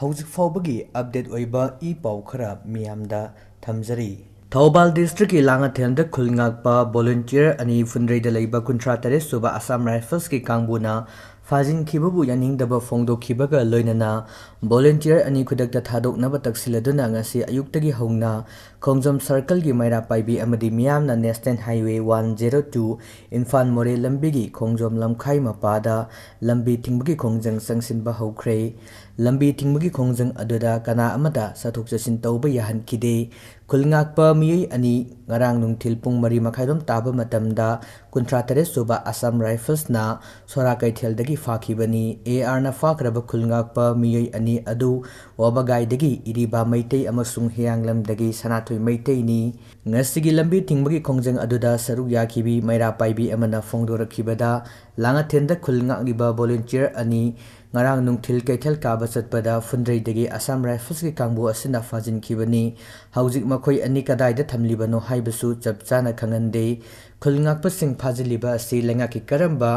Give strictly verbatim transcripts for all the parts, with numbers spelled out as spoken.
ꯍꯧꯖꯤꯛ ꯐꯥꯎꯕꯒꯤ ꯑꯞꯗꯦꯠ ꯑꯣꯏꯕ ꯏ ꯄꯥꯎ ꯈꯔ ꯃꯤꯌꯥꯝꯗ ꯊꯝꯖꯔꯤ꯫ ꯊꯧꯕꯥꯜ ꯗꯤꯁꯇ꯭ꯔꯤꯛꯀꯤ ꯂꯥꯡꯉꯊꯦꯜꯗ ꯈꯨꯜ ꯉꯥꯛꯄ ꯚꯣꯂꯨꯟꯇꯤꯌꯔ ꯑꯅꯤ ꯐꯨꯟꯗ꯭ꯔꯩꯗ ꯂꯩꯕ ꯀꯨꯟꯊ꯭ꯔꯥ ꯇꯔꯦꯠ ꯁꯨꯕ ꯑꯁꯥꯝ ꯔꯥꯏꯐꯜꯁꯀꯤ ꯀꯥꯡꯕꯨꯅ ꯐꯥꯖꯤꯟꯈꯤꯕꯕꯨ ꯌꯥꯅꯤꯡꯗꯕ ꯐꯣꯡꯗꯣꯛꯈꯤꯕꯒ ꯂꯣꯏꯅꯅ ꯚꯣꯂꯨꯟꯇꯤꯌꯔ ꯑꯅꯤ ꯈꯨꯗꯛꯇ ꯊꯥꯗꯣꯛꯅꯕ ꯇꯛꯁꯤꯜꯂꯗꯨꯅ ꯉꯁꯤ ꯑꯌꯨꯛꯇꯒꯤ ꯍꯧꯅ ꯈꯣꯡꯖꯣꯝ ꯁꯔꯀꯜꯒꯤ ꯃꯩꯔꯥ ꯄꯥꯏꯕꯤ ꯑꯃꯗꯤ ꯃꯤꯌꯥꯝꯅ national highway one zero two Imphal ꯃꯣꯔꯦ ꯂꯝꯕꯤꯒꯤ ꯈꯣꯡꯖꯣꯝ ꯂꯝꯈꯥꯏ ꯃꯄꯥꯗ ꯂꯝꯕꯤ ꯊꯤꯡꯕꯒꯤ ꯈꯣꯡꯖꯪ ꯆꯪꯁꯤꯟꯕ ꯍꯧꯈ꯭ꯔꯦ꯫ ꯂꯝꯕꯤ ꯊꯤꯡꯕꯒꯤ ꯈꯣꯡꯖꯪ ꯑꯗꯨꯗ ꯀꯅꯥ ꯑꯃꯠꯇ ꯆꯠꯊꯣꯛ ꯆꯠꯁꯤꯟ ꯇꯧꯕ ꯌꯥꯍꯟꯈꯤꯗꯦ꯫ ꯈꯨꯜ ꯉꯥꯛꯄ ꯃꯤꯑꯣꯏ ꯑꯅꯤ ꯉꯔꯥꯡ ꯅꯨꯡꯊꯤꯜ ꯄꯨꯡ ꯃꯔꯤ ꯃꯈꯥꯏꯔꯣꯝ ꯇꯥꯕ ꯃꯇꯝꯗ ꯀꯨꯟꯊ꯭ꯔꯥ ꯇꯔꯦꯠ ꯁꯨꯕ ꯑꯁꯥꯝ ꯔꯥꯏꯐꯜꯁꯅ ꯁꯣꯔꯥ ꯀꯩꯊꯦꯜꯗꯒꯤ ꯐꯥꯈꯤꯕꯅꯤ꯫ ꯑꯦ ꯑꯥꯔꯅ ꯐꯥꯈ꯭ꯔꯕ ꯈꯨꯜ ꯉꯥꯛꯄ ꯃꯤꯑꯣꯏ ꯑꯅꯤ ꯑꯗꯨ ꯋꯥꯕꯒꯥꯏꯗꯒꯤ ꯏꯔꯤꯕ ꯃꯩꯇꯩ ꯑꯃꯁꯨꯡ ꯍꯤꯌꯥꯡꯂꯝꯗꯒꯤ ꯁꯅꯥꯊꯣꯏ ꯃꯩꯇꯩꯅꯤ꯫ ꯉꯁꯤꯒꯤ ꯂꯝꯕꯤ ꯊꯤꯡꯕꯒꯤ ꯈꯣꯡꯖꯪ ꯑꯗꯨꯗ ꯁꯔꯨꯛ ꯌꯥꯈꯤꯕꯤ ꯃꯩꯔꯥ ꯄꯥꯏꯕꯤ ꯑꯃꯅ ꯐꯣꯡꯗꯣꯔꯛꯈꯤꯕꯗ, ꯂꯥꯡꯉꯊꯦꯜꯗ ꯈꯨꯜ ꯉꯥꯛꯂꯤꯕ ꯚꯣꯂꯨꯟꯇꯤꯌꯔ ꯑꯅꯤ ꯉꯔꯥꯡ ꯅꯨꯡꯊꯤꯜ ꯀꯩꯊꯦꯜ ꯀꯥꯕ ꯆꯠꯄꯗ ꯐꯨꯟꯗ꯭ꯔꯩꯗꯒꯤ ꯑꯁꯥꯝ ꯔꯥꯏꯐꯜꯁꯀꯤ ꯀꯥꯡꯕꯨ ꯑꯁꯤꯅ ꯐꯥꯖꯤꯟꯈꯤꯕꯅꯤ꯫ ꯍꯧꯖꯤꯛ ꯃꯈꯣꯏ ꯑꯅꯤ ꯀꯗꯥꯏꯗ ꯊꯝꯂꯤꯕꯅꯣ ꯍꯥꯏꯕꯁꯨ ꯆꯞ ꯆꯥꯅ ꯈꯪꯍꯟꯗꯦ꯫ ꯈꯨꯜ ꯉꯥꯛꯄꯁꯤꯡ ꯐꯥꯖꯤꯜꯂꯤꯕ ꯑꯁꯤ ꯂꯩꯉꯥꯛꯀꯤ ꯀꯔꯝꯕ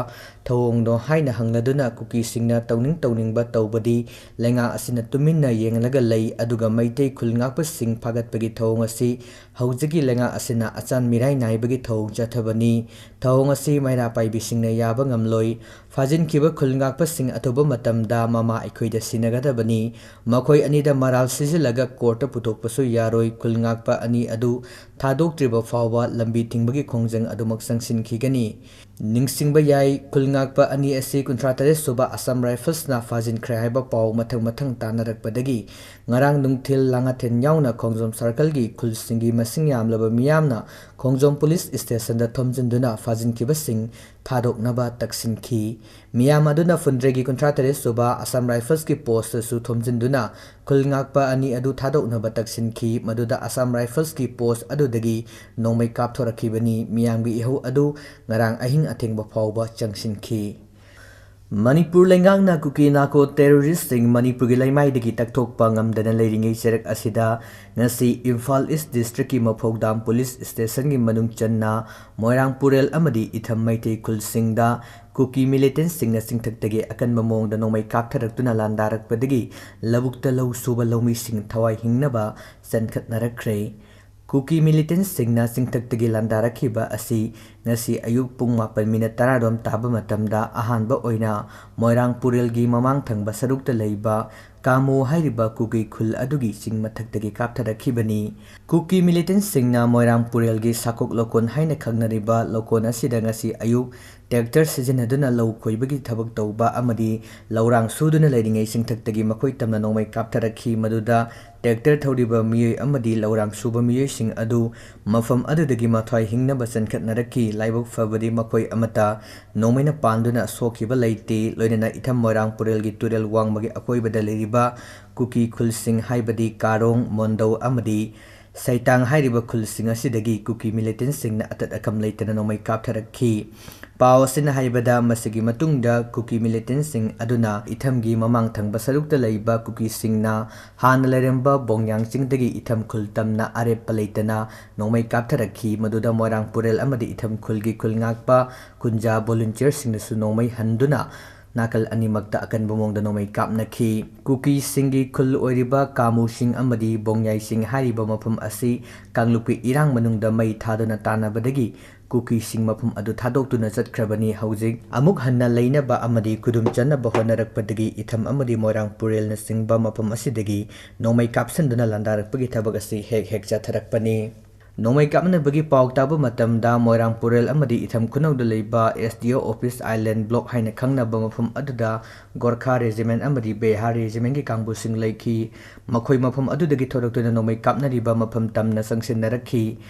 ꯊꯧꯑꯣꯡꯅꯣ ꯍꯥꯏꯅ ꯍꯪꯂꯗꯨꯅ ꯀꯨꯀꯤꯁꯤꯡꯅ ꯇꯧꯅꯤꯡ ꯇꯧꯅꯤꯡꯕ ꯇꯧꯕꯗꯤ ꯂꯩꯉꯥꯛ ꯑꯁꯤꯅ ꯇꯨꯃꯤꯟꯅ ꯌꯦꯡꯂꯒ ꯂꯩ, ꯑꯗꯨꯒ ꯃꯩꯇꯩ ꯈꯨꯜ ꯉꯥꯛꯄꯁꯤꯡ ꯐꯥꯒꯠꯄꯒꯤ ꯊꯧꯑꯣꯡ ꯑꯁꯤ ꯍꯧꯖꯤꯛꯀꯤ ꯂꯩꯉꯥꯛ ꯑꯁꯤꯅ ꯑꯆꯥꯟ ꯃꯤꯔꯥꯏ ꯅꯥꯏꯕꯒꯤ ꯊꯧꯑꯣꯡ ꯆꯠꯊꯕꯅꯤ꯫ ꯊꯧꯑꯣꯡ ꯑꯁꯤ ꯃꯩꯔꯥ ꯄꯥꯏꯕꯤꯁꯤꯡꯅ ꯌꯥꯕ ꯉꯝꯂꯣꯏ꯫ ꯐꯥꯖꯤꯟꯈꯤꯕ ꯈꯨꯜ ꯉꯥꯛꯄꯁꯤꯡ ꯑꯊꯨꯕ ꯃꯇꯝꯗ ꯃꯃꯥ ꯑꯩꯈꯣꯏꯗ ꯁꯤꯟꯅꯒꯗꯕꯅꯤ꯫ ꯃꯈꯣꯏ ꯑꯅꯤꯗ ꯃꯔꯥꯜ ꯁꯤꯖꯤꯜꯂꯒ ꯀꯣꯔꯠꯇ ꯄꯨꯊꯣꯛꯄꯁꯨ ꯌꯥꯔꯣꯏ꯫ ꯈꯨꯜ ꯉꯥꯛꯄ ꯑꯅꯤ ꯑꯗꯨ ꯊꯥꯗꯣꯛꯇ꯭ꯔꯤꯕ ꯐꯥꯎꯕ ꯂꯝꯕꯤ ꯊꯤꯡꯕꯒꯤ ꯈꯣꯡꯖꯪ ꯑꯗꯨꯃꯛ ꯆꯪꯁꯤꯟꯈꯤꯒꯅꯤ꯫ ꯅꯤꯡꯁꯤꯡꯕ ꯌꯥꯏ, ꯈꯨꯜ ꯉꯥꯛꯄ ꯑꯅꯤ ꯑꯁꯤ ꯀꯨꯟꯊ꯭ꯔꯥ ꯇꯔꯦꯠ ꯁꯨꯕ ꯑꯁꯥꯝ ꯔꯥꯏꯐꯜꯁꯅ ꯐꯥꯖꯤꯟꯈ꯭ꯔꯦ ꯍꯥꯏꯕ ꯄꯥꯎ ꯃꯊꯪ ꯃꯊꯪ ꯇꯥꯅꯔꯛꯄꯗꯒꯤ ꯉꯔꯥꯡ ꯅꯨꯡꯊꯤꯜ ꯂꯥꯡꯉꯊꯦꯜ ꯌꯥꯎꯅ ꯈꯣꯡꯖꯣꯝ ꯁꯔꯀꯜꯒꯤ ꯈꯨꯜꯁꯤꯡꯒꯤ ꯃꯁꯤꯡ ꯌꯥꯝꯂꯕ ꯃꯤꯌꯥꯝꯅ ꯈꯣꯡꯖꯣꯝ ꯄꯨꯂꯤꯁ ꯁ꯭ꯇꯦꯁꯟꯗ ꯊꯣꯝꯖꯤꯟꯗꯨꯅ ꯐꯥꯖꯤꯟꯈꯤꯕꯁꯤꯡ ꯊꯥꯗꯣꯛꯅꯕ ꯇꯛꯁꯤꯟꯈꯤ꯫ ꯃꯤꯌꯥꯝ ꯑꯗꯨꯅ ꯐꯨꯟꯗ꯭ꯔꯩꯒꯤ ꯀꯨꯟꯊ꯭ꯔꯥ ꯇꯔꯦꯠ ꯁꯨꯕ ꯑꯁꯥꯝ ꯔꯥꯏꯐꯜꯁꯀꯤ ꯄꯣꯁꯇꯁꯨ ꯊꯣꯝꯖꯤꯟꯗꯨꯅ ꯈꯨꯜ ꯉꯥꯛꯄ ꯑꯅꯤ ꯑꯗꯨ ꯊꯥꯗꯣꯛꯅꯕ ꯇꯛꯁꯤꯟꯈꯤ꯫ ꯃꯗꯨꯗ ꯑꯁꯥꯝ ꯔꯥꯏꯐꯜꯁꯀꯤ ꯄꯣꯁ ꯑꯗꯨꯗꯒꯤ ꯅꯣꯡꯃꯩ ꯀꯥꯞꯊꯣꯔꯛꯈꯤꯕꯅꯤ꯫ ꯃꯤꯌꯥꯝꯒꯤ ꯏꯍꯧ ꯑꯗꯨ ꯉꯔꯥꯡ ꯑꯍꯤꯡ ꯑꯊꯦꯡꯕ ꯐꯥꯎꯕ ꯆꯪꯁꯤꯟꯈꯤ꯫ ꯃꯅꯤꯄꯨꯔ ꯂꯩꯉꯥꯛꯅ ꯀꯨꯀꯤ ꯅꯥꯀꯣ terroristꯁꯤꯡ ꯃꯅꯤꯄꯨꯔꯒꯤ ꯂꯩꯃꯥꯏꯗꯒꯤ ꯇꯛꯊꯣꯛꯄ ꯉꯝꯗꯅ ꯂꯩꯔꯤꯉꯩ ꯆꯩꯔꯛ ꯑꯁꯤꯗ, ꯉꯁꯤ ꯏꯝꯐꯥꯜ East Districtꯀꯤ ꯃꯐꯧꯗꯥꯝ Police Stationꯒꯤ ꯃꯅꯨꯡ ꯆꯟꯅ ꯃꯣꯏꯔꯥꯡ ꯄꯨꯔꯦꯜ ꯑꯃꯗꯤ ꯏꯊꯝ ꯃꯩꯇꯩ ꯈꯨꯜꯁꯤꯡꯗ ꯀꯨꯀꯤ militantꯁꯤꯡꯅ ꯆꯤꯡꯊꯛꯇꯒꯤ ꯑꯀꯟꯕ ꯃꯑꯣꯡꯗ ꯅꯣꯡꯃꯩ ꯀꯥꯞꯊꯔꯛꯇꯨꯅ ꯂꯥꯟꯗꯥꯔꯛꯄꯗꯒꯤ ꯂꯧꯕꯨꯛꯇ ꯂꯧ ꯁꯨꯕ ꯂꯧꯃꯤꯁꯤꯡ ꯊꯋꯥꯏ ꯍꯤꯡꯅꯕ ꯆꯦꯟꯈꯠꯅꯔꯛꯈ꯭ꯔꯦ꯫ ꯀꯨꯀꯤ militantꯁꯤꯡꯅ ꯆꯤꯡꯊꯛꯇꯒꯤ ꯂꯥꯟꯗꯥꯔꯛꯈꯤꯕ ꯑꯁꯤ ꯉꯁꯤ ꯑꯌꯨꯛ ꯄꯨꯡ ꯃꯥꯄꯟ minute ꯇꯔꯥꯔꯣꯝ ꯇꯥꯕ ꯃꯇꯝꯗ ꯑꯍꯥꯟꯕ ꯑꯣꯏꯅ ꯃꯣꯏꯔꯥꯡ ꯄꯨꯔꯦꯜꯒꯤ ꯃꯃꯥꯡ ꯊꯪꯕ ꯁꯔꯨꯛꯇ ꯂꯩꯕ ꯀꯥꯃꯨ ꯍꯥꯏꯔꯤꯕ ꯀꯨꯀꯤ ꯈꯨꯜ ꯑꯗꯨꯒꯤ ꯆꯤꯡ ꯃꯊꯛꯇꯒꯤ ꯀꯥꯞꯊꯔꯛꯈꯤꯕꯅꯤ꯫ ꯀꯨꯀꯤ militantꯁꯤꯡꯅ ꯃꯣꯏꯔꯥꯡ ꯄꯨꯔꯦꯜꯒꯤ ꯁꯥꯀꯣꯛ ꯂꯣꯀꯣꯟ ꯍꯥꯏꯅ ꯈꯪꯅꯔꯤꯕ ꯂꯣꯀꯣꯟ ꯑꯁꯤꯗ ꯉꯁꯤ ꯑꯌꯨꯛ tractor ꯁꯤꯖꯤꯟꯅꯗꯨꯅ ꯂꯧ ꯈꯣꯏꯕꯒꯤ ꯊꯕꯛ ꯇꯧꯕ ꯑꯃꯗꯤ ꯂꯧꯔꯥꯡ ꯁꯨꯗꯨꯅ ꯂꯩꯔꯤꯉꯩ ꯆꯤꯡꯊꯛꯇꯒꯤ ꯃꯈꯣꯏ ꯇꯝꯅ ꯅꯣꯡꯃꯩ ꯀꯥꯞꯊꯔꯛꯈꯤ꯫ ꯃꯗꯨꯗ tractor ꯊꯧꯔꯤꯕ ꯃꯤꯑꯣꯏ ꯑꯃꯗꯤ ꯂꯧꯔꯥꯡ ꯁꯨꯕ ꯃꯤꯑꯣꯏꯁꯤꯡ ꯑꯗꯨ ꯃꯐꯝ ꯑꯗꯨꯗꯒꯤ ꯃꯊ꯭ꯋꯥꯏ ꯍꯤꯡꯅꯕ ꯆꯦꯟꯈꯠꯅꯔꯛꯈꯤ꯫ ꯂꯥꯏꯕꯛ ꯐꯕꯗꯤ ꯃꯈꯣꯏ ꯑꯃꯠꯇ ꯅꯣꯡꯃꯩꯅ ꯄꯥꯟꯗꯨꯅ ꯁꯣꯛꯈꯤꯕ ꯂꯩꯇꯦ꯫ ꯂꯣꯏꯅꯅ ꯏꯊꯝ ꯃꯣꯏꯔꯥꯡ ꯄꯨꯔꯦꯜꯒꯤ ꯇꯨꯔꯦꯜ ꯋꯥꯡꯃꯒꯤ ꯑꯀꯣꯏꯕꯗ ꯂꯩꯔꯤꯕ ꯀꯨꯀꯤ ꯈꯨꯜꯁꯤꯡ ꯍꯥꯏꯕꯗꯤ ꯀꯥꯔꯣꯡ, ꯃꯣꯟꯗꯧ ꯑꯃꯗꯤ ꯁꯩꯇꯥꯡ ꯍꯥꯏꯔꯤꯕ ꯈꯨꯜꯁꯤꯡ ꯑꯁꯤꯗꯒꯤ ꯀꯨꯀꯤ militantꯁꯤꯡꯅ ꯑꯇꯠ ꯑꯀꯝ ꯂꯩꯇꯅ ꯅꯣꯡꯃꯩ ꯀꯥꯞꯊꯔꯛꯈꯤ꯫ ꯄꯥꯎ ꯑꯁꯤꯅ ꯍꯥꯏꯕꯗ, ꯃꯁꯤꯒꯤ ꯃꯇꯨꯡꯗ ꯀꯨꯀꯤ militantꯁꯤꯡ ꯑꯗꯨꯅ ꯏꯊꯝꯒꯤ ꯃꯃꯥꯡ ꯊꯪꯕ ꯁꯔꯨꯛꯇ ꯂꯩꯕ ꯀꯨꯀꯤꯁꯤꯡꯅ ꯍꯥꯟꯅ ꯂꯩꯔꯝꯕ ꯕꯣꯡꯌꯥꯡ ꯆꯤꯡꯗꯒꯤ ꯏꯊꯝ ꯈꯨꯜ ꯇꯝꯅ ꯑꯔꯦꯞꯄ ꯂꯩꯇꯅ ꯅꯣꯡꯃꯩ ꯀꯥꯞꯊꯔꯛꯈꯤ꯫ ꯃꯗꯨꯗ ꯃꯣꯏꯔꯥꯡ ꯄꯨꯔꯦꯜ ꯑꯃꯗꯤ ꯏꯊꯝ ꯈꯨꯜꯒꯤ ꯈꯨꯜ ꯉꯥꯛꯄ ꯀꯨꯟꯖꯥ volunteerꯁꯤꯡꯅꯁꯨ ꯅꯣꯡꯃꯩ ꯍꯟꯗꯨꯅ ꯅꯥꯀꯜ ꯑꯅꯤꯃꯛꯇ ꯑꯀꯟꯕ ꯃꯑꯣꯡꯗ ꯅꯣꯡꯃꯩ ꯀꯥꯞꯅꯈꯤ꯫ ꯀꯨꯀꯤꯁꯤꯡꯒꯤ ꯈꯨꯜ ꯑꯣꯏꯔꯤꯕ ꯀꯥꯃꯨꯁꯤꯡ ꯑꯃꯗꯤ ꯕꯣꯡꯌꯥꯏꯁꯤꯡ ꯍꯥꯏꯔꯤꯕ ꯃꯐꯝ ꯑꯁꯤ ꯀꯥꯡꯂꯨꯞꯀꯤ ꯏꯔꯥꯡ ꯃꯅꯨꯡꯗ ꯃꯩ ꯊꯥꯗꯨꯅ ꯇꯥꯟꯅꯕꯗꯒꯤ ꯀꯨꯀꯤꯁꯤꯡ ꯃꯐꯝ ꯑꯗꯨ ꯊꯥꯗꯣꯛꯇꯨꯅ ꯆꯠꯈ꯭ꯔꯕꯅꯤ꯫ ꯍꯧꯖꯤꯛ ꯑꯃꯨꯛ ꯍꯟꯅ ꯂꯩꯅꯕ ꯑꯃꯗꯤ ꯈꯨꯗꯨꯝ ꯆꯟꯅꯕ ꯍꯣꯠꯅꯔꯛꯄꯗꯒꯤ ꯏꯊꯝ ꯑꯃꯗꯤ ꯃꯣꯏꯔꯥꯡ ꯄꯨꯔꯦꯜꯅꯆꯤꯡꯕ ꯃꯐꯝ ꯑꯁꯤꯗꯒꯤ ꯅꯣꯡꯃꯩ ꯀꯥꯞꯁꯤꯟꯗꯨꯅ ꯂꯥꯟꯗꯥꯔꯛꯄꯒꯤ ꯊꯕꯛ ꯑꯁꯤ ꯍꯦꯛ ꯍꯦꯛ ꯆꯠꯊꯔꯛꯄꯅꯤ꯫ ꯅꯣꯡꯃꯩ ꯀꯥꯞꯅꯕꯒꯤ ꯄꯥꯎ ꯇꯥꯕ ꯃꯇꯝꯗ ꯃꯣꯏꯔꯥꯡ ꯄꯨꯔꯦꯜ ꯑꯃꯗꯤ ꯏꯊꯝ ꯈꯨꯅꯧꯗ ꯂꯩꯕ S D O office Island Block ꯍꯥꯏꯅ ꯈꯪꯅꯕ ꯃꯐꯝ ꯑꯗꯨꯗ ꯒꯣꯔꯈꯥ regiment ꯑꯃꯗꯤ ꯕꯤꯍꯥꯔ regimentꯀꯤ ꯀꯥꯡꯕꯨꯁꯤꯡ ꯂꯩꯈꯤ꯫ ꯃꯈꯣꯏ ꯃꯐꯝ ꯑꯗꯨꯗꯒꯤ ꯊꯣꯔꯛꯇꯨꯅ ꯅꯣꯡꯃꯩ ꯀꯥꯞꯅꯔꯤꯕ ꯃꯐꯝ ꯇꯝꯅ ꯆꯪꯁꯤꯟꯅꯔꯛꯈꯤ꯫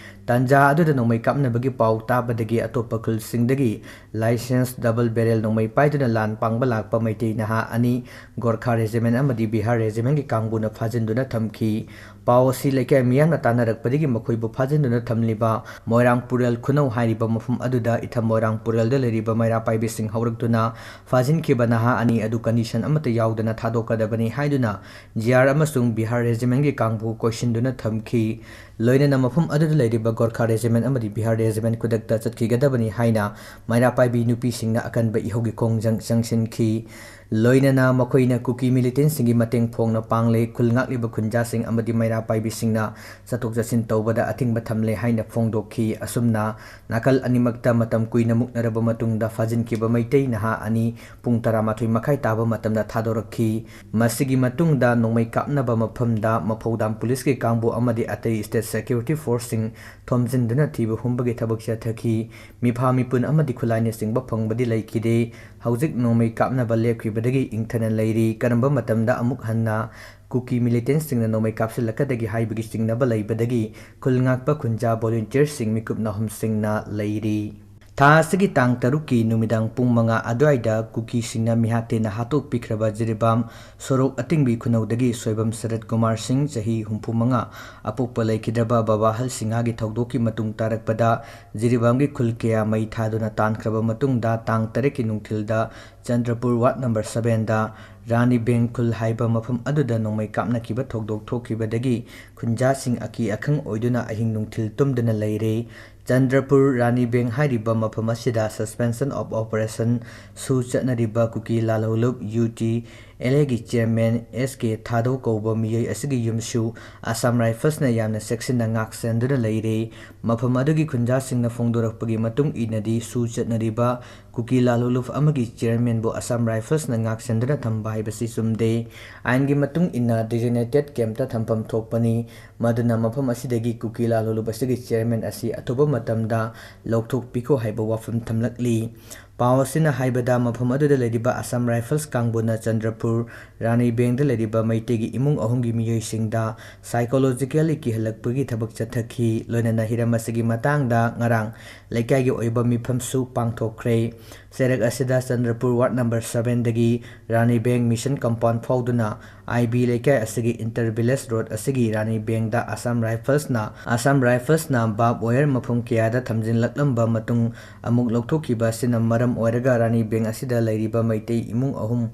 ꯇꯥꯟꯖꯥ ꯑꯗꯨꯗ ꯅꯣꯡꯃꯩ ꯀꯥꯞꯅꯕꯒꯤ ꯄꯥꯎ ꯇꯥꯕꯗꯒꯤ ꯑꯇꯣꯞꯄ ꯈꯨꯜꯁꯤꯡꯗꯒꯤ licensed double barrel ꯅꯣꯡꯃꯩ ꯄꯥꯏꯗꯨꯅ ꯂꯥꯟ ꯄꯥꯡꯕ ꯂꯥꯛꯄ ꯃꯩꯇꯩ ꯅꯍꯥ ꯑꯅꯤ ꯒꯣꯔꯈꯥ regiment ꯑꯃꯗꯤ ꯕꯤꯍꯥꯔ regimentꯀꯤ ꯀꯥꯡꯕꯨꯅ ꯐꯥꯖꯤꯟꯗꯨꯅ ꯊꯝꯈꯤ꯫ ꯄꯥꯎ ꯑꯁꯤ ꯂꯩꯀꯥꯏ ꯃꯤꯌꯥꯝꯅ ꯇꯥꯟꯅꯔꯛꯄꯗꯒꯤ ꯃꯈꯣꯏꯕꯨ ꯐꯥꯖꯤꯟ ꯗꯨꯅ ꯊꯝꯂꯤꯕ ꯃꯣꯏꯔꯥꯡ ꯄꯨꯔꯦꯜ ꯈꯨꯅꯧ ꯍꯥꯏꯔꯤꯕ ꯃꯐꯝ ꯑꯗꯨꯗ ꯏꯊꯝ ꯃꯣꯏꯔꯥꯡ ꯄꯨꯔꯦꯜꯗ ꯂꯩꯔꯤꯕ ꯃꯩꯔꯥ ꯄꯥꯏꯕꯤꯁꯤꯡ ꯍꯧꯔꯛꯇꯨꯅ ꯐꯥꯖꯤꯟꯈꯤꯕ ꯅꯍꯥ ꯑꯅꯤ ꯑꯗꯨ condition ꯑꯃꯠꯇ ꯌꯥꯎꯗꯅ ꯊꯥꯗꯣꯛꯀꯗꯕꯅꯤ ꯍꯥꯏꯗꯨꯅ G R ꯑꯃꯁꯨꯡ Bihar Regiment ꯀꯤ ꯀꯥꯡꯕꯨ ꯀꯣꯏꯁꯤꯟꯗꯨꯅ ꯊꯝꯈꯤ꯫ ꯂꯣꯏꯅꯅ ꯃꯐꯝ ꯑꯗꯨꯗ ꯂꯩꯔꯤꯕ Gorkha Regiment ꯑꯃꯗꯤ Bihar Regiment ꯈꯨꯗꯛꯇ ꯆꯠꯈꯤꯒꯗꯕꯅꯤ ꯍꯥꯏꯅ ꯃꯩꯔꯥ ꯄꯥꯏꯕꯤ ꯅꯨꯄꯤꯁꯤꯡꯅ ꯑꯀꯟꯕ ꯏꯍꯧꯒꯤ ꯈꯣꯡꯖꯪ ꯆꯪꯁꯤꯟꯈꯤ꯫ ꯂꯣꯏꯅꯅ ꯃꯈꯣꯏꯅ ꯀꯨꯀꯤ militant ꯁꯤꯡꯒꯤ ꯃꯇꯦꯡ ꯐꯣꯡꯅ ꯄꯥꯡꯂꯦ꯫ ꯈꯨꯜ ꯉꯥꯛꯂꯤꯕ ꯈꯨꯟꯖꯥꯁꯤꯡ ꯑꯃꯗꯤ ꯃꯩꯔꯥ ꯄꯥꯏꯕꯤꯁꯤꯡꯅ ꯆꯠꯊꯣꯛ ꯆꯠꯁꯤꯟ ꯇꯧꯕꯗ ꯑꯊꯤꯡꯕ ꯊꯝꯂꯦ ꯍꯥꯏꯅ ꯐꯣꯡꯗꯣꯛꯈꯤ꯫ ꯑꯁꯨꯝꯅ ꯅꯥꯀꯜ ꯑꯅꯤꯃꯛꯇ ꯃꯇꯝ ꯀꯨꯏꯅ ꯃꯨꯛꯅꯔꯕ ꯃꯇꯨꯡꯗ ꯐꯥꯖꯤꯟꯈꯤꯕ ꯃꯩꯇꯩ ꯅꯍꯥ ꯑꯅꯤ ꯄꯨꯡ ꯇꯔꯥꯃꯥꯊꯣꯏ ꯃꯈꯥꯏ ꯇꯥꯕ ꯃꯇꯝꯗ ꯊꯥꯗꯣꯔꯛꯈꯤ꯫ ꯃꯁꯤꯒꯤ ꯃꯇꯨꯡꯗ ꯅꯣꯡꯃꯩ ꯀꯥꯞꯅꯕ ꯃꯐꯝꯗ ꯃꯐꯧꯗꯥꯝ police ꯀꯤ ꯀꯥꯡꯕꯨ ꯑꯃꯗꯤ ꯑꯇꯩ state security force ꯁꯤꯡ ꯊꯣꯝꯖꯤꯟꯗꯨꯅ ꯊꯤꯕ ꯍꯨꯝꯕꯒꯤ ꯊꯕꯛ ꯆꯠꯊꯈꯤ꯫ ꯃꯤꯐꯥ ꯃꯤꯄꯨꯟ ꯑꯃꯗꯤ ꯈꯨꯠꯂꯥꯏꯅꯆꯤꯡꯕ ꯐꯪꯕꯗꯤ ꯂꯩꯈꯤꯗꯦ꯫ ꯍꯧꯖꯤꯛ ꯅꯣꯡꯃꯩ ꯀꯥꯞꯅꯕ ꯂꯦꯞꯈꯤꯕꯗꯒꯤ ꯏꯪꯊꯅ ꯂꯩꯔꯤ꯫ ꯀꯔꯝꯕ ꯃꯇꯝꯗ ꯑꯃꯨꯛ ꯍꯟꯅ ꯀꯨꯀꯤ militant ꯁꯤꯡꯅ ꯅꯣꯡꯃꯩ ꯀꯥꯞꯁꯤꯜꯂꯛꯀꯗꯒꯦ ꯍꯥꯏꯕꯒꯤ ꯆꯤꯡꯅꯕ ꯂꯩꯕꯗꯒꯤ ꯈꯨꯜ ꯉꯥꯛꯄ ꯈꯨꯟꯖꯥ volunteer ꯁꯤꯡ ꯃꯤꯀꯨꯞ ꯅꯥꯍꯨꯝꯁꯤꯡꯅ ꯂꯩꯔꯤ꯫ ꯊꯥ ꯑꯁꯤꯒꯤ ꯇꯥꯡ ꯇꯔꯨꯛꯀꯤ ꯅꯨꯃꯤꯗꯥꯡ ꯄꯨꯡ ꯃꯉꯥ ꯑꯗꯨꯋꯥꯏꯗ ꯀꯨꯀꯤꯁꯤꯡꯅ ꯃꯤꯍꯥꯠꯇꯦꯅ ꯍꯥꯠꯇꯣꯛꯄꯤꯈ꯭ꯔꯕ ꯖꯤꯔꯤꯕꯥꯝ ꯁꯣꯔꯣꯛ ꯑꯇꯤꯡꯕꯤ ꯈꯨꯅꯧꯗꯒꯤ ꯁꯣꯏꯕꯝ ꯁꯔꯠ ꯀꯨꯃꯥꯔ ꯁꯤꯡ, ꯆꯍꯤ ꯍꯨꯝꯐꯨ ꯃꯉꯥ, ꯑꯄꯣꯛꯄ ꯂꯩꯈꯤꯗ꯭ꯔꯕ ꯕꯕꯥ ꯍꯜ ꯁꯤꯡꯍꯒꯤ ꯊꯧꯗꯣꯛꯀꯤ ꯃꯇꯨꯡ ꯇꯥꯔꯛꯄꯗ ꯖꯤꯔꯤꯕꯥꯝꯒꯤ ꯈꯨꯜ ꯀꯌꯥ ꯃꯩ ꯊꯥꯗꯨꯅ ꯇꯥꯟꯈ꯭ꯔꯕ ꯃꯇꯨꯡꯗ ꯇꯥꯡ ꯇꯔꯦꯠꯀꯤ ꯅꯨꯡꯊꯤꯜꯗ ꯆꯟꯗ꯭ꯔꯄꯨꯔ ward number seven ꯗ ꯔꯥꯅꯤ ꯕꯦꯡ ꯈꯨꯜ ꯍꯥꯏꯕ ꯃꯐꯝ ꯑꯗꯨꯗ ꯅꯣꯡꯃꯩ ꯀꯥꯞꯅꯈꯤꯕ ꯊꯧꯗꯣꯛ ꯊꯣꯛꯈꯤꯕꯗꯒꯤ ꯈꯨꯟꯖꯥꯁꯤꯡ ꯑꯀꯤ ꯑꯈꯪ ꯑꯣꯏꯗꯨꯅ ꯑꯍꯤꯡ ꯅꯨꯡꯊꯤꯜ ꯇꯨꯝꯗꯨꯅ ꯂꯩꯔꯦ꯫ ꯆꯟꯗ꯭ꯔꯄꯨꯔ ꯔꯥꯅꯤ ꯕꯦꯡ ꯍꯥꯏꯔꯤꯕ ꯃꯐꯝ ꯑꯁꯤꯗ suspension of operation ꯁꯨ ꯆꯠꯅꯔꯤꯕ ꯀꯨꯀꯤ ꯂꯥꯜꯍꯧꯂꯨꯞ UTLA ꯒꯤ chairman S K ꯊꯥꯗꯧ ꯀꯧꯕ ꯃꯤꯑꯣꯏ ꯑꯁꯤꯒꯤ ꯌꯨꯝꯁꯨ Assam Rifles ꯅ ꯌꯥꯝꯅ ꯆꯦꯛꯁꯤꯟꯅ ꯉꯥꯛꯁꯦꯟꯗꯨꯅ ꯂꯩꯔꯦ꯫ ꯃꯐꯝ ꯑꯗꯨꯒꯤ ꯈꯨꯟꯖꯥꯁꯤꯡꯅ ꯐꯣꯡꯗꯣꯔꯛꯄꯒꯤ ꯃꯇꯨꯡ ꯏꯟꯅꯗꯤ ꯁꯨ ꯆꯠꯅꯔꯤꯕ ꯀꯨꯀꯤ ꯂꯥꯜꯍꯧꯂꯨꯞ ꯑꯃꯒꯤ chairman ꯕꯨ Assam Rifles ꯅ ꯉꯥꯛꯁꯦꯟꯗꯨꯅ ꯊꯝꯕ ꯍꯥꯏꯕꯁꯤ ꯆꯨꯝꯗꯦ꯫ ꯑꯥꯏꯟꯒꯤ ꯃꯇꯨꯡ ꯏꯟꯅ designated camp ꯇ ꯊꯝꯐꯝ ꯊꯣꯛꯄꯅꯤ꯫ ꯃꯗꯨꯅ ꯃꯐꯝ ꯑꯁꯤꯗꯒꯤ ꯀꯨꯀꯤ ꯂꯥꯜꯍꯧꯂꯨꯞ ꯑꯁꯤꯒꯤ chairman ꯑꯁꯤ ꯑꯊꯨꯕ ꯃꯇꯝꯗ ꯂꯧꯊꯣꯛꯄꯤꯈꯣ ꯍꯥꯏꯕ ꯋꯥꯐꯝ ꯊꯝꯂꯛꯂꯤ꯫ ꯄꯥꯎ ꯑꯁꯤꯅ ꯍꯥꯏꯕꯗ, ꯃꯐꯝ ꯑꯗꯨꯗ ꯂꯩꯔꯤꯕ Assam Rifles ꯀꯥꯡꯕꯨꯅ ꯆꯟꯗ꯭ꯔꯄꯨꯔ ꯔꯥꯅꯤ ꯕꯦꯡꯗ ꯂꯩꯔꯤꯕ ꯃꯩꯇꯩꯒꯤ ꯏꯃꯨꯡ ꯑꯍꯨꯝꯒꯤ ꯃꯤꯑꯣꯏꯁꯤꯡꯗ psychologically ꯀꯤꯍꯜꯂꯛꯄꯒꯤ ꯊꯕꯛ ꯆꯠꯊꯈꯤ꯫ ꯂꯣꯏꯅꯅ ꯍꯤꯔꯝ ꯑꯁꯤꯒꯤ ꯃꯇꯥꯡꯗ ꯉꯔꯥꯡ ꯂꯩꯀꯥꯏꯒꯤ ꯑꯣꯏꯕ ꯃꯤꯐꯝꯁꯨ ꯄꯥꯡꯊꯣꯛꯈ꯭ꯔꯦ꯫ ꯆꯩꯔꯛ ꯑꯁꯤꯗ ꯆꯟꯗ꯭ꯔꯄꯨꯔ ward number seven ꯗꯒꯤ ꯔꯥꯅꯤ ꯕꯦꯡ ꯃꯤꯁꯟ compound ꯐꯥꯎꯗꯨꯅ ꯑꯥꯏ ꯕꯤ ꯂꯩꯀꯥꯏ ꯑꯁꯤꯒꯤ inter village road ꯑꯁꯤꯒꯤ ꯔꯥꯅꯤ ꯕꯦꯡꯗ Assam Riflesꯅ, Assam Riflesꯅ barbed wire ꯃꯐꯝ ꯀꯌꯥꯗ ꯊꯝꯖꯤꯜꯂꯛꯂꯝꯕ ꯃꯇꯨꯡ ꯑꯃꯨꯛ ꯂꯧꯊꯣꯛꯈꯤꯕ ꯑꯁꯤꯅ ꯃꯔꯝ ꯑꯣꯏꯔꯒ ꯔꯥꯅꯤ ꯕꯦꯡ ꯑꯁꯤꯗ ꯂꯩꯔꯤꯕ ꯃꯩꯇꯩ ꯏꯃꯨꯡ ꯑꯍꯨꯝ,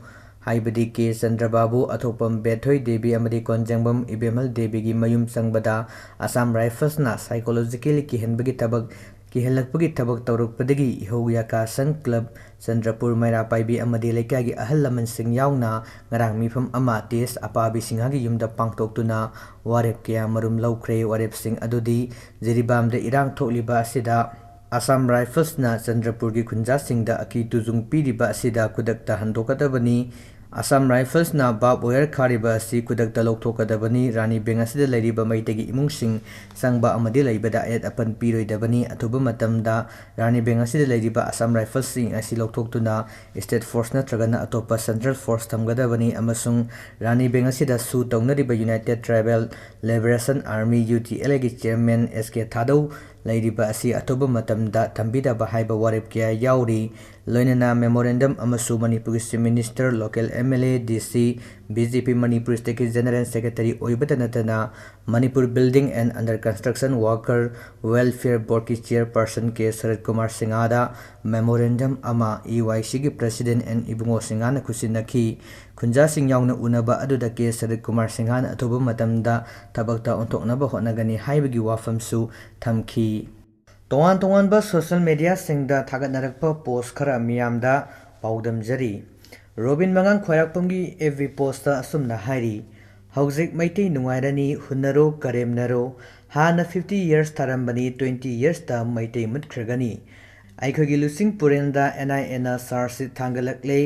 ꯍꯥꯏꯕꯗꯤ ꯀꯦ ꯆꯟꯗ꯭ꯔꯕꯥꯕꯨ, ꯑꯊꯣꯛꯄꯝ ꯕꯦꯊꯣꯏ ꯗꯦꯕꯤ ꯑꯃꯗꯤ ꯀꯣꯟꯖꯦꯡꯕꯝ ꯏꯕꯦꯝꯍꯜ ꯗꯦꯕꯤꯒꯤ ꯃꯌꯨꯝ ꯆꯪꯕꯗ Assam Riflesꯅ psychologically ꯀꯤꯍꯟꯕꯒꯤ ꯊꯕꯛ, ꯀꯤꯍꯜꯂꯛꯄꯒꯤ ꯊꯕꯛ ꯇꯧꯔꯛꯄꯗꯒꯤ ꯏꯍꯧ ꯌꯥꯀꯥ ꯁꯪ club, ꯆꯟꯗ꯭ꯔꯄꯨꯔ ꯃꯩꯔꯥ ꯄꯥꯏꯕꯤ ꯑꯃꯗꯤ ꯂꯩꯀꯥꯏꯒꯤ ꯑꯍꯜ ꯂꯃꯟꯁꯤꯡ ꯌꯥꯎꯅ ꯉꯔꯥꯡ ꯃꯤꯐꯝ ꯑꯃ ꯇꯤ ꯑꯦꯁ ꯑꯄꯥꯕꯤ ꯁꯤꯡꯍꯒꯤ ꯌꯨꯝꯗ ꯄꯥꯡꯊꯣꯛꯇꯨꯅ ꯋꯥꯔꯦꯞ ꯀꯌꯥ ꯃꯔꯨꯝ ꯂꯧꯈ꯭ꯔꯦ꯫ ꯋꯥꯔꯦꯞꯁꯤꯡ ꯑꯗꯨꯗꯤ ꯖꯤꯔꯤꯕꯥꯝꯗ ꯏꯔꯥꯡ ꯊꯣꯛꯂꯤꯕ ꯑꯁꯤꯗ Assam Riflesꯅ ꯆꯟꯗ꯭ꯔꯄꯨꯔꯒꯤ ꯈꯨꯟꯖꯥꯁꯤꯡꯗ ꯑꯀꯤ ꯇꯨꯖꯨꯡ ꯄꯤꯔꯤꯕ ꯑꯁꯤꯗ ꯈꯨꯗꯛꯇ ꯍꯟꯗꯣꯛꯀꯗꯕꯅꯤ꯫ Assam Riflesꯅ barbed wire ꯈꯥꯔꯤꯕ ꯑꯁꯤ ꯈꯨꯗꯛꯇ ꯂꯧꯊꯣꯛꯀꯗꯕꯅꯤ꯫ ꯔꯥꯅꯤ ꯕꯦꯡ ꯑꯁꯤꯗ ꯂꯩꯔꯤꯕ ꯃꯩꯇꯩꯒꯤ ꯏꯃꯨꯡꯁꯤꯡ ꯆꯪꯕ ꯑꯃꯗꯤ ꯂꯩꯕꯗ ꯑꯌꯦꯠ ꯑꯄꯟ ꯄꯤꯔꯣꯏꯗꯕꯅꯤ꯫ ꯑꯊꯨꯕ ꯃꯇꯝꯗ ꯔꯥꯅꯤ ꯕꯦꯡ ꯑꯁꯤꯗ ꯂꯩꯔꯤꯕ Assam Riflesꯁꯤꯡ ꯑꯁꯤ ꯂꯧꯊꯣꯛꯇꯨꯅ state force ꯅꯠꯇ꯭ꯔꯒꯅ ꯑꯇꯣꯞꯄ central force ꯊꯝꯒꯗꯕꯅꯤ ꯑꯃꯁꯨꯡ ꯔꯥꯅꯤ ꯕꯦꯡ ꯑꯁꯤꯗ ꯁꯨ ꯇꯧꯅꯔꯤꯕ United Tribal Liberation Army, UTLAꯒꯤ chairman ꯑꯦꯁ ꯀꯦ ꯊꯥꯗꯧ ꯂꯩꯔꯤꯕ ꯑꯁꯤ ꯑꯊꯨꯕ ꯃꯇꯝꯗ ꯊꯝꯕꯤꯗꯕ ꯍꯥꯏꯕ ꯋꯥꯔꯦꯞ ꯀꯌꯥ ꯌꯥꯎꯔꯤ꯫ ꯂꯣꯏꯅꯅ memorandum ꯑꯃꯁꯨ ꯃꯅꯤꯄꯨꯔꯒꯤ Chief Minister, local MLA, DC, BJP Manipur stateꯀꯤ general secretary ꯑꯣꯏꯕꯇ ꯅꯠꯇꯅ Manipur building and under construction worker welfare boardꯀꯤ chairperson K shirt Kumar ꯁꯤꯡꯍꯗ memorandum ꯑꯃ EYCꯒꯤ president ꯑꯦꯟ ꯏꯕꯨꯡꯉꯣ ꯁꯤꯡꯍꯅ ꯈꯨꯠꯁꯤꯟꯅꯈꯤ꯫ ꯈꯨꯟꯖꯥꯁꯤꯡ ꯌꯥꯎꯅ ꯎꯅꯕ ꯑꯗꯨꯗ ꯀꯦ ꯁꯔꯠ ꯀꯨꯃꯥꯔ ꯁꯤꯡꯍꯅ ꯑꯊꯨꯕ ꯃꯇꯝꯗ ꯊꯕꯛꯇ ꯑꯣꯟꯊꯣꯛꯅꯕ ꯍꯣꯠꯅꯒꯅꯤ ꯍꯥꯏꯕꯒꯤ ꯋꯥꯐꯝꯁꯨ ꯊꯝꯈꯤ꯫ ꯇꯣꯉꯥꯟ ꯇꯣꯉꯥꯟꯕ social mediaꯁꯤꯡꯗ ꯊꯥꯒꯠꯅꯔꯛꯄ post ꯈꯔ ꯃꯤꯌꯥꯝꯗ ꯄꯥꯎꯗꯝꯖꯔꯤ꯫ ꯔꯣꯕꯤꯟ ꯃꯉꯥꯡ ꯈ꯭ꯋꯥꯏꯔꯥꯛꯄꯝꯒꯤ FB postꯇ ꯑꯁꯨꯝꯅ ꯍꯥꯏꯔꯤ, "ꯍꯧꯖꯤꯛ ꯃꯩꯇꯩ ꯅꯨꯡꯉꯥꯏꯔꯅꯤ, ꯍꯨꯟꯅꯔꯣ, ꯀꯔꯦꯝꯅꯔꯣ꯫ ꯍꯥꯟꯅ fifty years ꯊꯥꯔꯝꯕꯅꯤ, twenty yearsꯇ ꯃꯩꯇꯩ ꯃꯨꯠꯈ꯭ꯔꯒꯅꯤ꯫ ꯑꯩꯈꯣꯏꯒꯤ ꯂꯨꯆꯤꯡ ꯄꯨꯔꯦꯜꯗ NIAꯅ charge sheet ꯊꯥꯡꯒꯠꯂꯛꯂꯦ꯫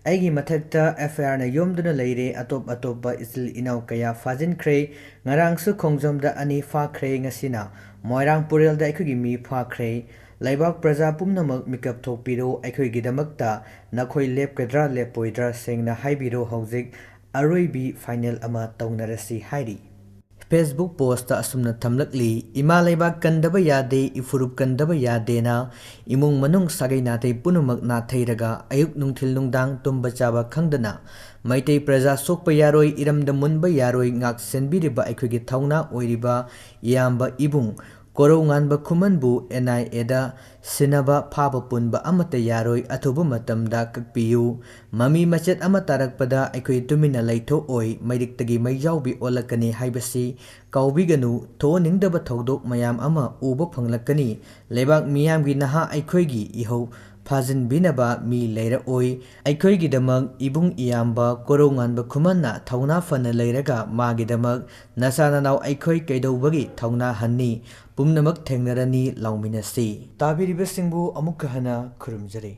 ꯑꯩꯒꯤ ꯃꯊꯛꯇ FIRꯅ ꯌꯣꯝꯗꯨꯅ ꯂꯩꯔꯦ, ꯑꯇꯣꯞ ꯑꯇꯣꯞꯄ ꯏꯆꯤꯜ ꯏꯅꯥꯎ ꯀꯌꯥ ꯐꯥꯖꯤꯟꯈ꯭ꯔꯦ꯫ ꯉꯔꯥꯡꯁꯨ ꯈꯣꯡꯖꯣꯝꯗ ꯑꯅꯤ ꯐꯥꯈ꯭ꯔꯦ, ꯉꯁꯤꯅ ꯃꯣꯏꯔꯥꯡ ꯄꯨꯔꯦꯜꯗ ꯑꯩꯈꯣꯏꯒꯤ ꯃꯤ ꯐꯥꯈ꯭ꯔꯦ꯫ ꯂꯩꯕꯥꯛ ꯄ꯭ꯔꯖꯥ ꯄꯨꯝꯅꯃꯛ ꯃꯤꯀꯞ ꯊꯣꯛꯄꯤꯔꯣ, ꯑꯩꯈꯣꯏꯒꯤꯗꯃꯛꯇ ꯅꯈꯣꯏ ꯂꯦꯞꯀꯗ꯭ꯔꯥ ꯂꯦꯞꯄꯣꯏꯗ꯭ꯔꯥ ꯁꯦꯡꯅ ꯍꯥꯏꯕꯤꯔꯣ, ꯍꯧꯖꯤꯛ ꯑꯔꯣꯏꯕꯤ ꯐꯥꯏꯅꯦꯜ ꯑꯃ ꯇꯧꯅꯔꯁꯤ ꯍꯥꯏꯔꯤ꯫ Facebook ꯄꯣꯁꯇ ꯑꯁꯨꯝꯅ ꯊꯝꯂꯛꯂꯤ, ꯏꯃꯥ ꯂꯩꯕꯥꯛ ꯀꯟꯗꯕ ꯌꯥꯗꯦ, ꯏꯐꯨꯔꯨꯞ ꯀꯟꯗꯕ ꯌꯥꯗꯦꯅ ꯏꯃꯨꯡ ꯃꯅꯨꯡ ꯁꯥꯒꯩ ꯅꯥꯇꯩ ꯄꯨꯝꯅꯃꯛ ꯅꯥꯊꯩꯔꯒ ꯑꯌꯨꯛ ꯅꯨꯡꯊꯤꯜ ꯅꯨꯡꯗꯥꯡ ꯇꯨꯝꯕ ꯆꯥꯕ ꯈꯪꯗꯅ ꯃꯩꯇꯩ ꯄ꯭ꯔꯖꯥ ꯁꯣꯛꯄ ꯌꯥꯔꯣꯏ, ꯏꯔꯝꯗ ꯃꯨꯟꯕ ꯌꯥꯔꯣꯏ, ꯉꯥꯛ ꯁꯦꯟꯕꯤꯔꯤꯕ ꯑꯩꯈꯣꯏꯒꯤ ꯊꯧꯅꯥ ꯑꯣꯏꯔꯤꯕ ꯏꯌꯥꯝꯕ ꯏꯕꯨꯡ ꯀꯣꯔꯧꯉꯥꯟꯕ ꯈꯨꯃꯟꯕꯨ ꯑꯦꯟ ꯑꯥꯏ ꯑꯦꯗ ꯁꯤꯟꯅꯕ ꯐꯥꯕ ꯄꯨꯟꯕ ꯑꯃꯠꯇ ꯌꯥꯔꯣꯏ, ꯑꯊꯨꯕ ꯃꯇꯝꯗ ꯀꯛꯄꯤꯌꯨ꯫ ꯃꯃꯤ ꯃꯆꯦꯠ ꯑꯃ ꯇꯥꯔꯛꯄꯗ ꯑꯩꯈꯣꯏ ꯇꯨꯃꯤꯟꯅ ꯂꯩꯊꯣꯛꯑꯣꯏ, ꯃꯩꯔꯤꯛꯇꯒꯤ ꯃꯩꯖꯥꯎꯕꯤ ꯑꯣꯜꯂꯛꯀꯅꯤ ꯍꯥꯏꯕꯁꯤ ꯀꯥꯎꯕꯤꯒꯅꯨ꯫ ꯊꯣꯛꯍꯟꯅꯤꯡꯗꯕ ꯊꯧꯗꯣꯛ ꯃꯌꯥꯝ ꯑꯃ ꯎꯕ ꯐꯪꯂꯛꯀꯅꯤ꯫ ꯂꯩꯕꯥꯛ ꯃꯤꯌꯥꯝꯒꯤ ꯅꯍꯥ ꯑꯩꯈꯣꯏꯒꯤ ꯏꯍꯧ ꯐꯥꯖꯤꯟꯕꯤꯅꯕ ꯃꯤ ꯂꯩꯔꯛꯑꯣꯏ꯫ ꯑꯩꯈꯣꯏꯒꯤꯗꯃꯛ ꯏꯕꯨꯡ ꯏꯌꯥꯝꯕ ꯀꯣꯔꯧꯉꯥꯟꯕ ꯈꯨꯃꯟꯅ ꯊꯧꯅꯥ ꯐꯅ ꯂꯩꯔꯒ ꯃꯥꯒꯤꯗꯃꯛ ꯅꯆꯥ ꯅꯅꯥꯎ ꯑꯩꯈꯣꯏ ꯀꯩꯗꯧꯕꯒꯤ ꯊꯧꯅꯥ ꯍꯟꯅꯤ? ꯄꯨꯝꯅꯃꯛ ꯊꯦꯡꯅꯔꯅꯤ, ꯂꯥꯎꯃꯤꯟꯅꯁꯤ꯫ ꯇꯥꯕꯤꯔꯤꯕꯁꯤꯡꯕꯨ ꯑꯃꯨꯛꯀ ꯍꯟꯅ ꯈꯨꯔꯨꯝꯖꯔꯤ꯫